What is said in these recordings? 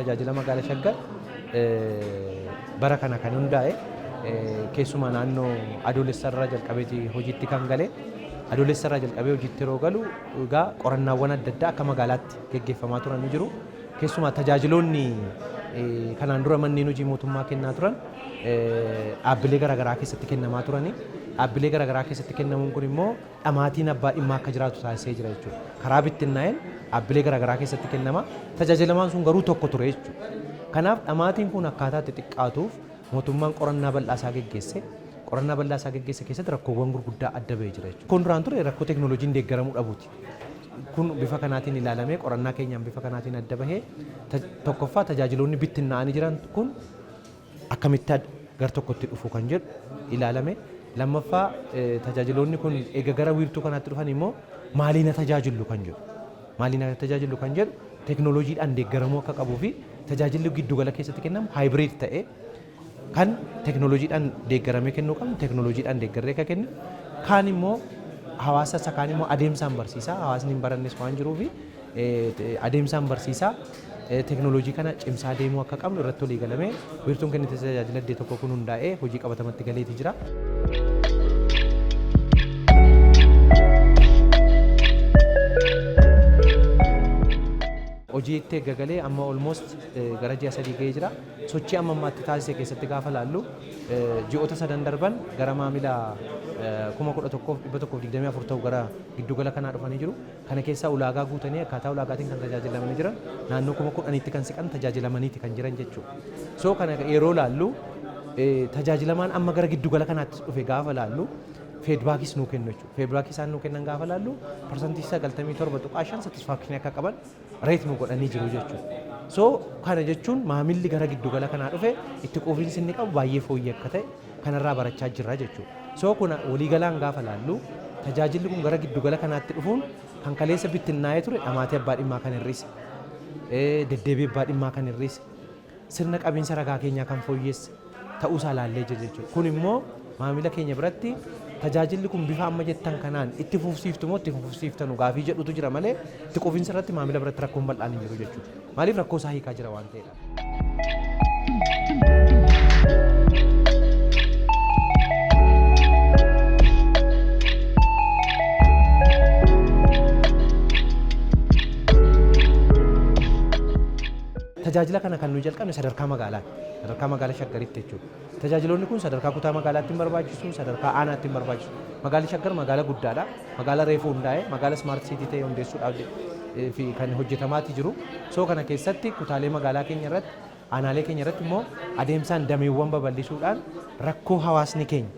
Tajaajila Magaala Shaggar bara kana kan hundaa'e, keessumaa naannoo Adoolessa irraa jalqabeeti hojiitti kan gale. Adoolessa irraa jalqabee hojiitti yeroo galu egaa qorannaawwan adda addaa akka magaalaatti geggeeffamaa turan ni jiru. Keessumaa tajaajiloonni kanaan dura manneen hojii mootummaa kennaa turan dhaabbilee garaagaraa keessatti kennamaa turani. Dhaabbilee garaagaraa keessatti kennamuun kun immoo dhamaatiin abbaa dhimmaa akka jiraatu taasisee jira jechuudha. Karaa bittinnaa'een dhaabbilee garaagaraa keessatti kennama. Tajaajilamaan sun garuu tokko ture jechuudha. Kanaaf dhamaatiin kun akkaataa itti xiqqaatuuf mootummaan qorannaa bal'aa isaa geggeesse. Qorannaa bal'aa isaa geggeesse keessatti rakkoowwan gurguddaa adda ba'ee jira jechuudha. Rakkoon duraan ture rakkoo teeknooloojiin deeggaramuu dhabuuti. Kun bifa kanaatiin ilaalamee qorannaa keenyaan bifa kanaatiin adda bahee, tokkoffaa tajaajiloonni bittinnaa'anii jiran kun akkamitti gar tokkotti dhufu kan jedhu ilaalame. Lammaffaa, tajaajiloonni kun eega gara wiirtuu kanaatti dhufan immoo maaliin tajaajillu kan jedhu. Maaliin tajaajillu kan jedhu teeknooloojiidhaan deeggaramuu akka qabuu fi tajaajilli giddugala keessatti kennamu hybrid ta'ee kan teeknooloojiidhaan deeggaramee kennuu qabnu teeknooloojiidhaan deeggarree akka kennu, kaan immoo hawaasa isa kaan immoo adeemsaan barsiisaa, hawaasni hin barannes waan jiruufi adeemsaan barsiisaa teeknooloojii kana cimsaa deemuu akka qabnu irratti walii galamee wiirtuun kennite tajaajila iddoo tokko kun hundaa'ee hojii qabatamatti galeeti jira. Hojii itti eegga galee amma almost gara ji'a 3 ga'ee jira. Sochii amma ammaatti taasise keessatti gaafa laallu, ji'oota sadan darban gara maamila 11,124 ta'u gara giddugala kanaa dhufanii jiru. Kana keessaa ulaagaa guutanii akkaataa ulaagaatiin kan tajaajilamanii jiran naannoo 10,000tti kan siqan tajaajilamaniiti kan jiran jechuudha. So kana yeroo laallu, tajaajilamaan amma gara giddugala kanaatti dhufe gaafa laallu, feedbackis nuu kennu jechuudha. Feedbackii isaan nuu kennan gaafa laallu, 97.5% satisfaction akka qaban rate nu godhanii jiru jechuudha. So kana jechuun maamilli gara giddugala kanaa dhufe itti quufinsi inni qabu baay'ee fooyyee akka ta'e kanarraa barachaa jirra jechuudha. So kun waliigalaan gaafa laallu, tajaajilli kun gara giddugala kanaatti dhufuun kan kaleessa bittinnaa'ee ture dhamaatii abbaa dhimmaa kan hir'ise, deddeebii abbaa dhimmaa kan hir'ise, sirna qabiinsa ragaa keenyaa kan fooyyesse ta'uusaa laallee jirra jechuudha. Kun immoo maamila keenya biratti tajaajilli kun bifa amma jettan kanaan itti fufsiiftu moo itti fufsiiftanu gaafii jedhutu jira malee itti quufinsa irratti maamila biratti rakkoon bal'aan hin jiru jechuudha. Maaliif, rakkoo isaa hiikaa jira waan ta'eedha. Tajaajila kana kan nuyi jalqabne sadarkaa magaalaatti. Sadarkaa magaala Shaggaritti jechuudha. Tajaajiloonni kun sadarkaa kutaa magaalaatti hin barbaachisu, sadarkaa aanaatti hin barbaachisu. Magaalli Shaggar magaala guddaadha. Magaala reefu hundaa'e, magaala smart city ta'e hundeessuudhaaf fi kan hojjetamaati jiru. So kana keessatti kutaalee magaalaa keenya irratti, aanaalee keenya irratti immoo adeemsaan dameewwan babal'isuudhaan rakkoo hawaasni keenya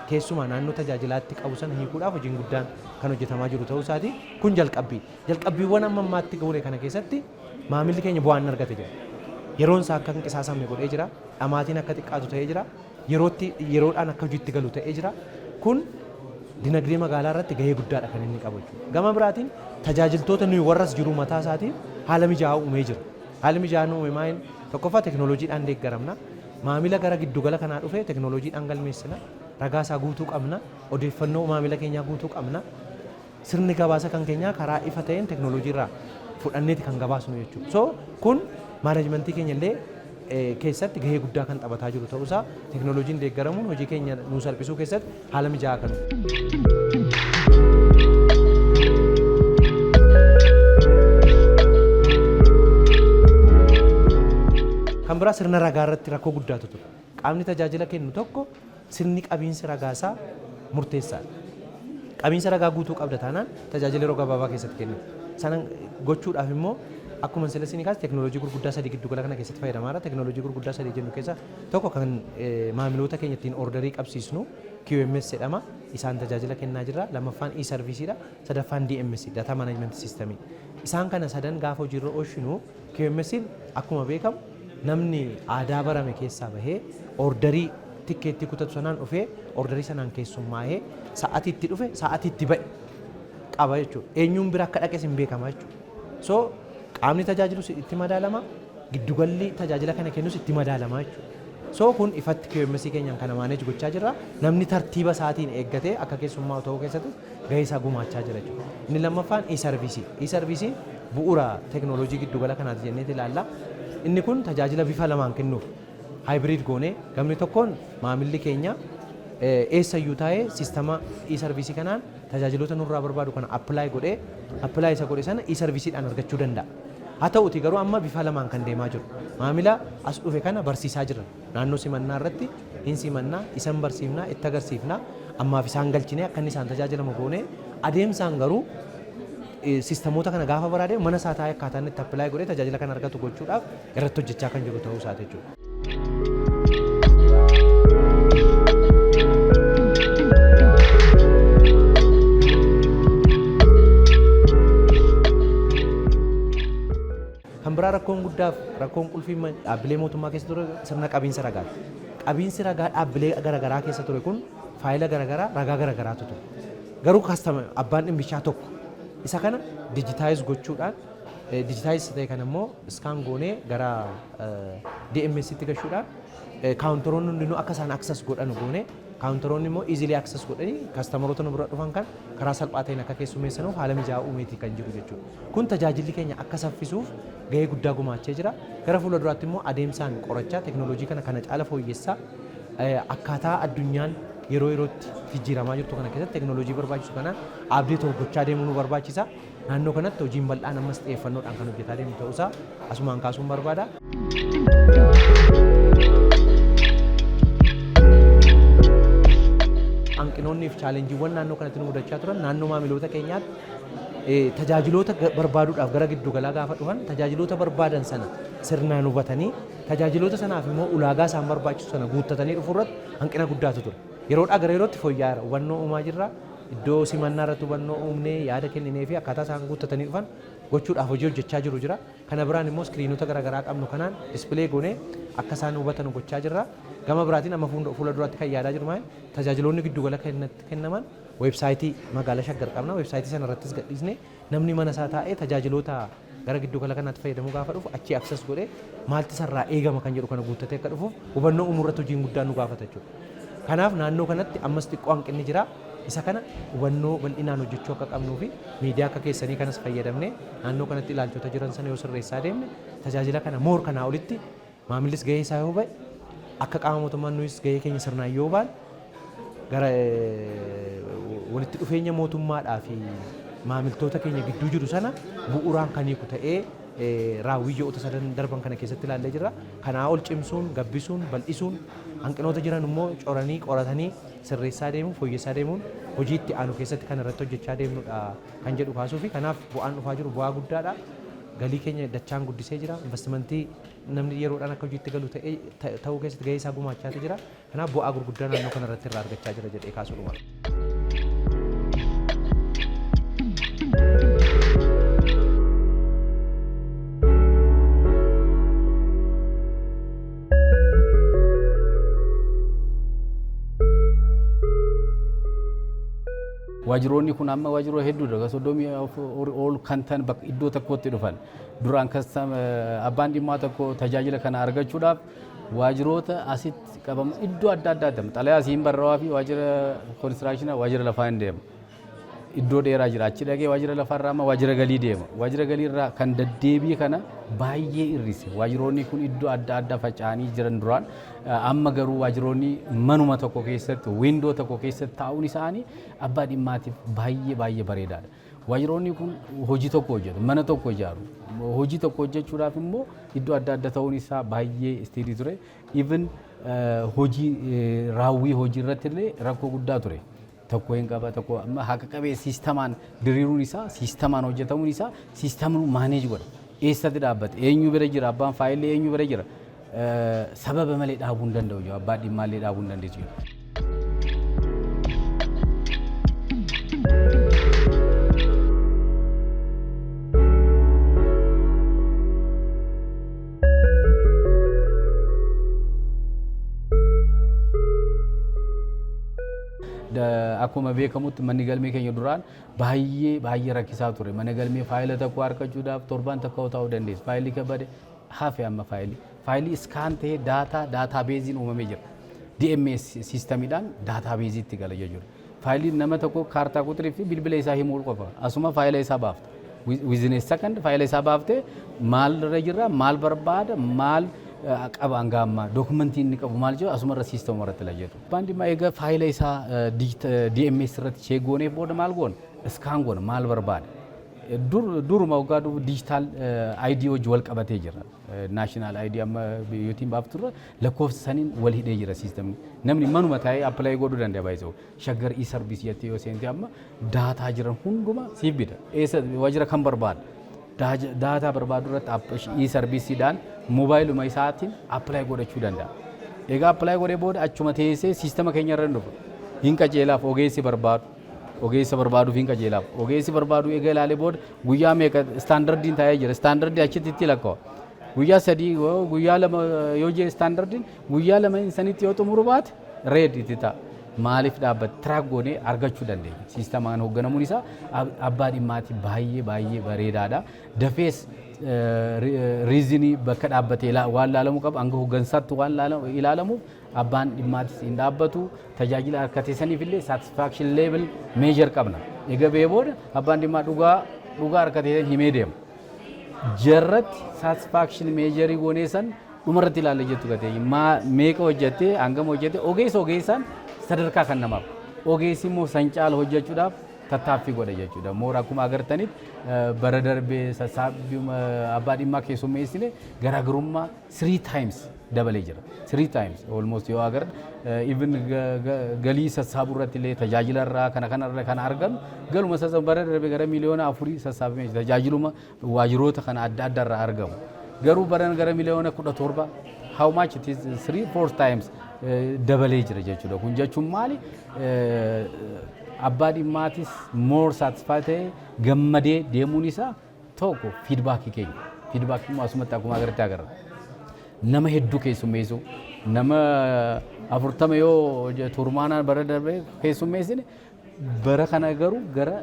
keessumaa naannoo tajaajilaatti qabu sana hiikuudhaaf hojiin guddaan kan hojjetamaa jiru ta'uu isaati. Kun jalqabbii. Jalqabbiiwwan amma ammaatti goone kana keessatti maamilli keenya bu'aa inni argate jira. Yeroon isaa akka hin qisaasamne godhee jira. Dhamaatiin akka xiqqaatu ta'ee jira. Yerootti yeroodhaan akka hojiitti galu ta'ee jira. Kun dinagdee magaalaa irratti gahee guddaadha kan inni qabu jechuudha. Gama biraatiin tajaajiltoota nuyi warras jiru mataa isaatiin haala mijaa'aa uumee jira. Haalli mijaa'aan uume maal? Tokkoffaa, teknooloojiidhaan deeggaramna. Maamila gara giddugala kanaa dhufe teknooloojiidhaan galmeessina. Ragaa isaa guutuu qabna. Odeeffannoo maamila keenyaa guutuu qabna. Sirni gabaasa kan keenyaa karaa ifa ta'een teknooloojii irraa fudhanneeti kan gabaasnu jechuudha. So kun maanajimentii keenya illee keessatti gahee guddaa kan taphataa jiru ta'uusaa, teknooloojiin deeggaramuun hojii keenya nuu salphisuu keessatti haala mijaa'aa kan. Kan biraa, sirna ragaa irratti rakkoo guddaatu ture. Qaamni tajaajila kennu tokko sirni qabiinsi ragaa isaa murteessaadha. Qabiinsa ragaa guutuu qabda taanaan tajaajila yeroo gabaabaa keessatti kennita. Sana gochuudhaaf immoo akkuma sila isinii kaase teeknooloojii gurguddaa sadii giddugala kana keessatti fayyadamaa jirra. Teeknooloojii gurguddaa sadii jennu keessaa tokko kan maamiloota keenya ittiin orderii qabsiisnu QMS jedhama. Isaan tajaajila kennaa jirra. Lammaffaan e-serviceedha. Sadaffaan DMS, Data Management System. Isaan kana sadan gaafa hojiirra oolchinu, QMS'n akkuma beekamu namni aadaa barame keessaa bahee orderii tikkeettii kutatu sanaan dhufee orderii sanaan keessummaa'ee sa'atii itti dhufe, sa'atii itti ba'e qaba jechuudha. Eenyuun bira akka dhaqes hin beekama jechuudha. So qaamni tajaajilus itti madaalama, giddugalli tajaajila kana kennus itti madaalama jechuudha. So kun ifatti QMS keenyaan kana manage gochaa jirra. Namni tartiiba isaatiin eeggatee akka keessummaa'u ta'uu keessattis gahee isaa gumaachaa jira jechuudha. Inni lammaffaan e-service. E-service'n bu'uura teknooloojii giddugala kanaati jenneeti ilaalla. Inni kun tajaajila bifa lamaan kennuuf hybrid goonee, gamni tokkoon maamilli keenya eessayyuu taa'ee siistama e-service kanaan tajaajiloota nurraa barbaadu kana apply godhee, apply isa godhe sana e-serviceiidhaan argachuu danda'a. Haa ta'uti garuu amma bifa lamaan kan deemaa jiru. Maamila as dhufe kana barsiisaa jirra. Naannoo simannaa irratti hin simannaa, isan barsiifnaa, itti agarsiifnaa, ammaaf isaan galchinee akka inni isaan tajaajilamu goonee, adeemsaan garuu sistemoota kana gaafa baraadee mana isaa taa'ee akkaataa inni itti apply godhee tajaajila kana argatu gochuudhaaf irratti hojjechaa kan jiru ta'uu isaati jechuudha. Kan biraa, rakkoon guddaaf rakkoon qulfii dhaabbilee mootummaa keessa ture sirna qabiinsa ragaati. Qabiinsi ragaa dhaabbilee garaagaraa keessa ture kun faayila garaagaraa, ragaa garaagaraatu ture. Garuu customer abbaan dhimmichaa tokko. Isa kana digitize gochuudhaan, digitize ta'e kana immoo scan goonee gara DMS tti gashuudhaan, counteroonni hundinuu akka isaan access godhanu goonee, counteroonni immoo easily access godhanii customeroota nu bira dhufan kan karaa salphaa ta'een akka keessummeessanuuf haala mijaa'aa uumeetii kan jiru jechuudha. Kun tajaajilli keenya akka saffisuuf gahee guddaa gumaachee jira. Gara fuula duraatti immoo adeemsaan qorachaa, teknooloojii kana kana caala fooyyessaa, akkaataa addunyaan yeroo yerootti jijjiiramaa jirtu kana keessatti teknooloojii barbaachisu kanaan update gochaa deemuu nu barbaachisa. Naannoo kanatti hojiin bal'aan ammas xiyyeeffannoodhaan kan hojjetaa deemu ta'uusaa asumaan kaasuun barbaada. Hanqinoonnii fi challengeiiwwan naannoo kanatti nu mudachaa turan, naannoo maamiloota keenyaatti tajaajiloota barbaaduudhaaf gara giddu galaa gaafa dhufan, tajaajiloota barbaadan sana sirnaan hubatanii, tajaajiloota sanaaf immoo ulaagaa isaan barbaachisu sana guuttatanii dhufuu irratti hanqina guddaatu ture. Yeroodhaa gara yerootti fooyya'aara. Hubannoo uumaa jirra. Iddoo simannaa irratti hubannoo uumnee, yaada kenninee fi akkaataa isaan guuttatanii dhufan gochuudhaaf hojii hojjechaa jiru jira. Kana biraan immoo screenoota garaagaraa qabnu kanaan display goonee akka isaan hubatan gochaa jirra. Gama biraatiin amma fuula duraatti kan yaadaa jiru maali? Tajaajiloonni giddugala kennaman website magaalaa Shaggar qabna. Website sana irrattis gadhiisnee, namni mana isaa taa'ee tajaajiloota gara giddugala kanaatti fayyadamuu gaafa dhufu, achii access godhee maalti isarraa eegama kan jedhu kana guuttatee akka dhufuuf hubannoo uumuu irratti hojiin guddaan nu gaafata jechuudha. Kanaaf naannoo kanatti ammas xiqqoo hanqinni jira. Isa kana hubannoo bal'inaan hojjechuu akka qabnuu fi miidiyaa akka keessanii kanas fayyadamnee naannoo kanatti ilaalchota jiran sana yoo sirreessaa deemne, tajaajila kana more kanaa olitti maamillis gahee isaa yoo ba'e, akka qaama mootummaan nuyis gahee keenya sirnaan yoo ba'an, gara walitti dhufeenya mootummaadhaa fi maamiltoota keenya gidduu jiru sana bu'uuraan kan hiiku ta'ee raawwii ji'oota sadan darban kana keessatti ilaallee jirra. Kanaa ol cimsuun, gabbisuun, bal'isuun, hanqinoota jiran immoo coranii qoratanii sirreessaa deemuun, fooyyessaa deemuun hojii itti aanu keessatti kan irratti hojjechaa deemnudha kan jedhu kaasuu fi kanaaf bu'aan dhufaa jiru bu'aa guddaadha. Galii keenya dachaan guddisee jira. Investimentii namni yeroodhaan akka hojiitti galu ta'uu keessatti gahee isaa gumaachaati jira. Kanaaf bu'aa gurguddaa naannoo kana irratti irraa argachaa jira jedhee kaasuu dhuma. Waajjiroonni kun amma waajjiroota hedduudha. 34 ol kan ta'an bakka iddoo tokkotti dhufan. Duraan abbaan dhimmaa tokko tajaajila kana argachuudhaaf waajjiroota asitti qabamu iddoo adda addaatti xalayaa asiin barraa'aa fi waajjira konistiraakshinaa, waajjira lafaa hin deema. Iddoo dheeraa jira. Achi dhaqee waajjira lafarraa amma waajjira galii deema. Waajjira galiirraa kan deddeebii kana baay'ee hir'ise. Waajjiroonni kun iddoo adda addaa faca'anii jiran duraan, amma garuu waajjiroonni manuma tokko keessatti, window tokko keessatti taa'uun isaanii abbaa dhimmaatiif baay'ee baay'ee bareedaadha. Waajjiroonni kun hojii tokko hojjetu, mana tokko ijaaru. Hojii tokko hojjechuudhaaf immoo iddoo adda adda ta'uun isaa baay'ee istiidii ture. Even hojii raawwii hojii irratti illee rakkoo guddaa ture. Tokko hin qaba, tokko amma haqa qabee siistamaan diriiruun isaa, siistamaan hojjetamuun isaa, siistamni manage godha. Eessatti dhaabbate? Eenyu bira jira? Abbaan faayilii eenyu bira jira? Sababa malee dhaabuu hin danda'u jiru. Abbaa dhimmaallee dhaabuu hin dandeessu jiru. Akkuma beekamutti manni galmee keenya duraan baay'ee baay'ee rakkisaa ture. Mana galmee faayila tokko argachuudhaaf torbaan tokko ta'uu dandeessu. Faayilli kabade hafe amma faayilii. Faayilii scan ta'ee databaseiin uumamee jira. DMS systemiidhaan databaseiitti gala jechuudha. Faayiliin nama tokko kaartaa quxirii fi bilbila isaa himuu qofa. Asuma faayila isaa baafta. Within a second faayila isaa baaftee maal irra jira, maal barbaada, maal qaba, hanga ammaa dookumentii inni qabu maal jiru asumarra siistama irratti lajeetu. Abbaan dhimmaa egaa faayila isaa DMS irratti check goonee booda maal goona? Scan goona, maal barbaada? Duruma waggaa dubu digital ID wajji wal qabatee jira. National ID amma biyyootiin baafturra lakkoofsa saniin wal hidhee jira siistamni. Namni manuma taa'ee apply godhuu danda'a baay'isoo. Shaggar e-service jettee yoo seente amma data jiran hunduma siif bida. Eessa waajjira kan barbaada? Data barbaadu irratti e-serviceiidhaan moobaayiluma isaatiin apply godhachuu danda'a. Egaa apply godhee booda achuma teessee siistama keenya irra hin dhufa. Hin qajeelaaf ogeessi barbaadu. Ogeessa barbaaduuf hin qajeelaaf. Ogeessi barbaadu egaa ilaalee booda guyyaa meeqa standardiin taa'ee jira. Standardii achitti itti lakkaa'a. Guyyaa 3, guyyaa 2 yoo jee, standardiin guyyaa 2 sanitti yoo xumuru baate red itti ta'a. Maaliif dhaabbate track goonee argachuu dandeenya. Siistamaan hoogganamuun isaa abbaa dhimmaati baay'ee baay'ee bareedaadha. Dafees reasonii bakka dhaabbatee waan laalamuu qabu hanga hooggansaatti waan ilaalamuuf abbaan dhimmaatis hin dhaabbatu. Tajaajila harkateessaniif illee satisfaction level measure qabna. Egaa ba'ee booda abbaan dhimmaa dhugaa dhugaa harkateessan himee deema. Jarratti satisfaction measure goonee san dhumarratti ilaalla jettu gatee meeqa hojjettee, hangam hojjettee, ogeessa ogeessaan sadarkaa kan namaaf ogeessi immoo san caala hojjechuudhaaf tattaaffii godha jechuudha. Moora akkuma agartanitti bara darbee sassaabbii abbaa dhimmaa keessummeessine garaagarummaa three times dabalee jira. Three times almost yoo agarre, even galii sassaabuu irratti illee tajaajila irraa kana kana kana argannu galuma sassaabu bara darbee gara miliyoona 4 sassaabamee tajaajiluma waajjiroota kana adda adda irraa argamu. Garuu baran gara miliyoona 17, how much it is, three four times dabalee jira jechuudha. Kun jechuun maali? Abbaa dhimmaatis more satisfied ta'ee gammadee deemuun isaa tokko feedbackii keenya. Feedbackii immoo asumatti akkuma agartee agarra. Nama hedduu keessummeessu, nama 40 yoo turmaanaan bara darbee keessummeessine, bara kana garuu gara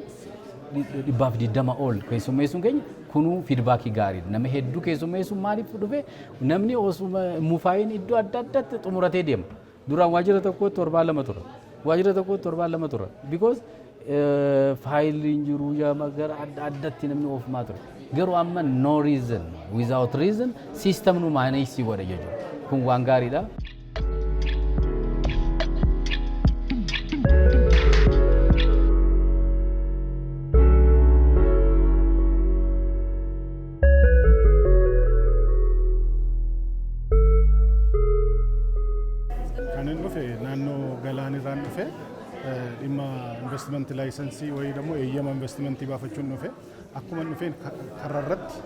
120 ol keessummeessuun keenya kunuu feedbackii gaariidha. Nama hedduu keessummeessuun maaliif dhufe? Namni osuma mufaayin iddoo adda addaatti xumuratee deema. Duraan waajjira tokkotti torbaan 2 tura. Waajjira tokkotti torbaan 2 tura. Because faayilli hin jiru, gara adda addatti namni oofamaa ture. Garuu amma no reason, without reason system nu manage godha jechuudha. Kun waan gaariidha. Kan inni dhufe naannoo Galaan irraan dhufe, dhimma investimentii licensii wayii ደግሞ eeyyama investimentii baafachuun dhufe. Akkuma dhufeen karra irratti,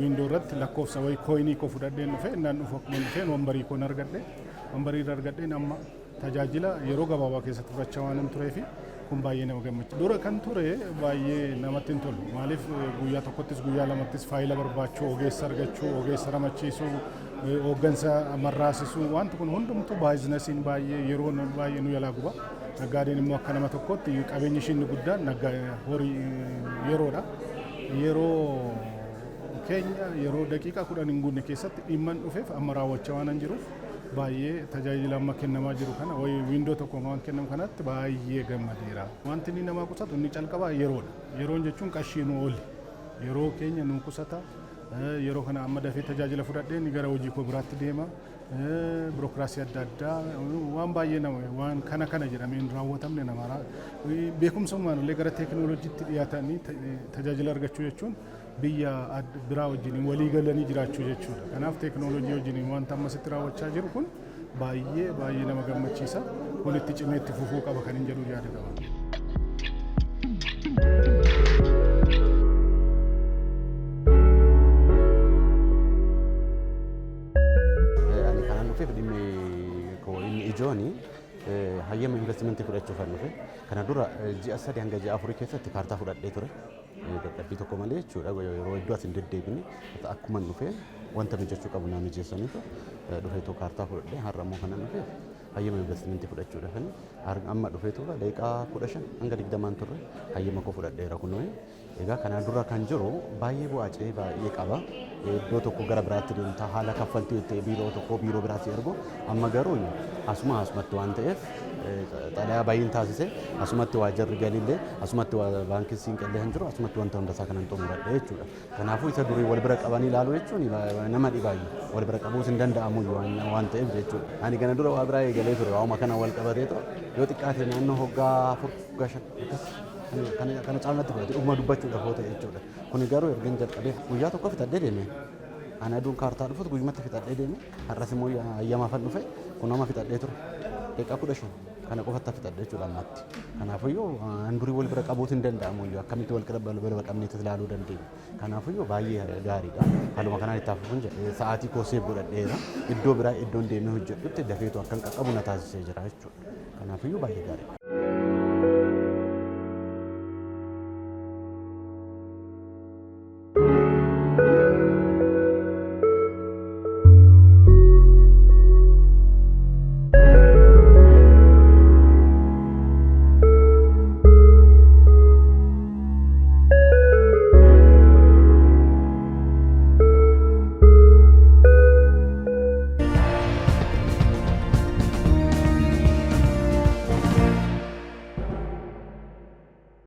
window irratti lakkoofsa wayii coinii koo fudhadheen dhufe. Innaan dhufu akkuma dhufeen wambarii koon argadhe. Wambarii irra argadheen amma tajaajila yeroo gabaabaa keessatti fudhachaa waan tureefi kun baay'ee nama gammachiisa. Dura kan ture baay'ee namatti hin tolu. Maaliif, guyyaa tokkottis guyyaa lamattis faayila barbaachuu, ogeessa argachuu, ogeessa ramachiisuu, hooggansa marraasisuu, wanti kun hundumtuu businessiin baay'ee yeroo baay'ee nu jalaa guba. Naggaadeen immoo akka nama tokkotti qabeenyi ishii inni guddaan horii yeroodha. Yeroo keenya yeroo daqiiqaa 10 hin guunne keessatti dhimman dhufeef amma raawwachaa waan jiruuf baay'ee tajaajila amma kennamaa jiru kana wayi window tokko waan kennamu kanatti baay'ee gammadeera. Wanti inni namaa qusatu inni calqabaa yeroodha. Yeroon jechuun qarshii nu ooli. Yeroo keenya nu qusata. Yeroo kana amma dafee tajaajila fudhadheen gara hojii koo biraatti deema. Birookiraasii adda addaa waan baay'ee nama waan kana kana jedhamee hin raawwatamne nama beekumsummaan illee gara teekinooloojiitti dhiyaatanii tajaajila argachuu jechuun biyya biraa wajjin walii galanii jiraachuu jechuudha. Kanaaf teekinooloojii wajjin wanta ammasitti raawwachaa jiru kun baay'ee baay'ee nama gammachiisa. Kun itti cimee itti fufuu qaba kan hin jedhu yaada qaba. Ani kanaan dhufeef dhimmi koo inni ijooni hayyama investimentii fudhachuuf kan dhufe. Kana dura ji'a 3 hanga ji'a 4 keessatti kaartaa fudhadhee ture. Dadhabbii tokko malee jechuudha, yeroo hedduu as hin deddeebine. Akkuma dhufe wanta mijachuu qabu naa mijeessaniitu dhufeetoo kaartaa fudhadhee, har'a immoo kanan dhufeef hayyama investimentii fudhachuudhaaf. Amma dhufee tura daqiiqaa 15 hanga 20n turre, hayyama koo fudhadheera kunoo. Egaa kanaan dura kan jiru baay'ee bu'aa ce'ee baay'ee qaba. Iddoo tokko gara biraatti deemta, haala kaffaltii itti biiroo tokko biiroo biraatti ergu. Amma garuu asuma asumatti waan ta'eef Xalayaa baay'een taasise. Asumatti waajjirri galiillee, asumatti baankiin Siinqeellee kan jiru, asumatti wanta hundasaa kanan xumuradhe jechuudha. Kanaafuu isa durii wal bira qabanii ilaaluu jechuun nama dhibaayyuu, wal bira qabuus hin danda'amu waan ta'eef jechuudha. Ani kana dura waa biraa eegalee ture. Waa'uma kana wal qabatee ture yoo xiqqaate naannoo hoggaa 4, hoggaa 5 akkas kana caalatti fudhate, dhuguma dubbachuudhaaf yoo ta'e jechuudha. Kuni garuu ergan jalqabee guyyaa tokko fixadhee deeme. Ani aduun kaartaa dhufutu guyyumatti fixadhee deeme. Har'as immoo hayyamaafan dhufe, kun nama fixadhee ture. Daqiiqaa 15 kana qofatti fixadhe jechuudha ammatti. Kanaafiyyuu an durii wal bira qabuutu hin danda'amu iyyuu, akkamitti wal bira qabneetti ilaaluu dandeenya? Kanaafiyyuu baay'ee gaariidha. Haaluma kanaan itti hafuun jedhe. Sa'aatii koo save godhadheera. Iddoo biraa iddoon deemee hojjedhutti dafeetu akkan qaqqabu na taasisee jira jechuudha. Kanaafiyyuu baay'ee gaariidha.